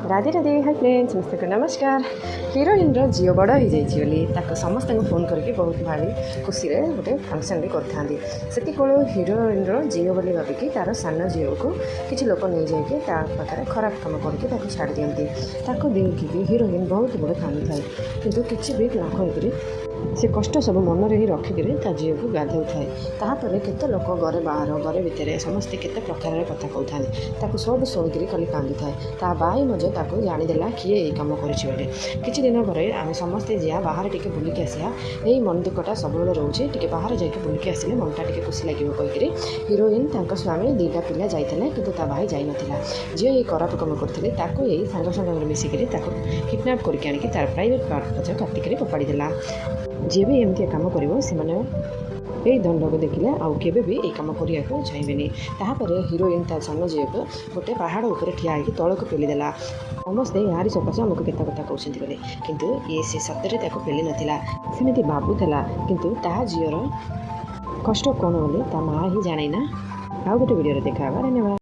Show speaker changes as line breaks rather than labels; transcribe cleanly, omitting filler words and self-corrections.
Radhe Radhe, high friend, ସମସ୍ତଙ୍କୁ ନମସ୍କାର। ହିରୋଇନ୍ର ଝିଅ ବଡ଼ ହେଇଯାଇଛି ବୋଲି ତାକୁ ସମସ୍ତଙ୍କୁ ଫୋନ୍ କରିକି ବହୁତ ଭାରି ଖୁସିରେ ଗୋଟେ ଫଙ୍କସନ୍ ବି କରିଥାନ୍ତି। ସେତିକିବେଳୁ ହିରୋଇନ୍ର ଝିଅ ବୋଲି ଭାବିକି ତା'ର ସାନ ଝିଅକୁ କିଛି ଲୋକ ନେଇଯାଇକି ତା ପାଖରେ ଖରାପ କାମ କରିକି ତାକୁ ଛାଡ଼ି ଦିଅନ୍ତି। ତାକୁ ଦେଖିକି ହିରୋଇନ୍ ବହୁତ ବଡ଼ କାନ୍ଦୁଥାଏ, କିନ୍ତୁ କିଛି ବି ନ କହିକିରି ସେ କଷ୍ଟ ସବୁ ମନରେ ହିଁ ରଖିକିରି ତା ଝିଅକୁ ଗାଧଉଥାଏ। ତାହାପରେ କେତେ ଲୋକ ଘରେ ବାହାର ଘରେ ଭିତରେ ସମସ୍ତେ କେତେ ପ୍ରକାରର କଥା କହୁଥାନ୍ତି। ତାକୁ ସବୁ ଶୁଣିକିରି ଖାଲି କାନ୍ଦୁଥାଏ। ତା ଭାଇ ମଧ୍ୟ ତାକୁ ଜାଣିଦେଲା କିଏ ଏଇ କାମ କରିଛି ବୋଲି। କିଛି ଦିନ ପରେ ଆମେ ସମସ୍ତେ ଯିବା, ବାହାରେ ଟିକେ ବୁଲିକି ଆସିବା, ଏଇ ମନ ଦୁଃଖଟା ସବୁବେଳେ ରହୁଛି, ଟିକେ ବାହାରେ ଯାଇକି ବୁଲିକି ଆସିଲେ ମନଟା ଟିକେ ଖୁସି ଲାଗିବ କହିକିରି ହିରୋଇନ୍, ତାଙ୍କ ସ୍ୱାମୀ, ଦୁଇଟା ପିଲା ଯାଇଥିଲେ, କିନ୍ତୁ ତା ଭାଇ ଯାଇନଥିଲା। ଯିଏ ଏଇ ଖରାପ କାମ କରିଥିଲେ, ତାକୁ ଏଇ ସାଙ୍ଗ ସାଙ୍ଗରେ ମିଶିକିରି ତାକୁ କିଡ଼ନାପ୍ କରିକି ଆଣିକି ତାର ପ୍ରାଇଭେଟ୍ ପାର୍ଟ ମଧ୍ୟ କାଟିକିରି ଫୋପାଡ଼ି ଦେଲା। ଯିଏ ବି ଏମିତିଆ କାମ କରିବ, ସେମାନେ ଏଇ ଦଣ୍ଡକୁ ଦେଖିଲେ ଆଉ କେବେ ବି ଏଇ କାମ କରିବାକୁ ଚାହିଁବେନି। ତାହାପରେ ହିରୋଇନ୍ ତା ସାନ ଝିଅକୁ ଗୋଟେ ପାହାଡ଼ ଉପରେ ଠିଆ ହେଇକି ତଳକୁ ପେଲିଦେଲା। ସମସ୍ତେ ଏହାରି ସକାଶେ ଆମକୁ କେତେ କଥା କହୁଛନ୍ତି ବୋଲି, କିନ୍ତୁ ଇଏ ସେ ସତରେ ତାକୁ ପେଲି ନଥିଲା, ସେମିତି ଭାବୁଥିଲା। କିନ୍ତୁ ତାହା ଝିଅର କଷ୍ଟ କ'ଣ ବୋଲି ତା ମା ହିଁ ଜାଣେନା। ଆଉ ଗୋଟେ ଭିଡ଼ିଓରେ ଦେଖା ହେବା। ଧନ୍ୟବାଦ।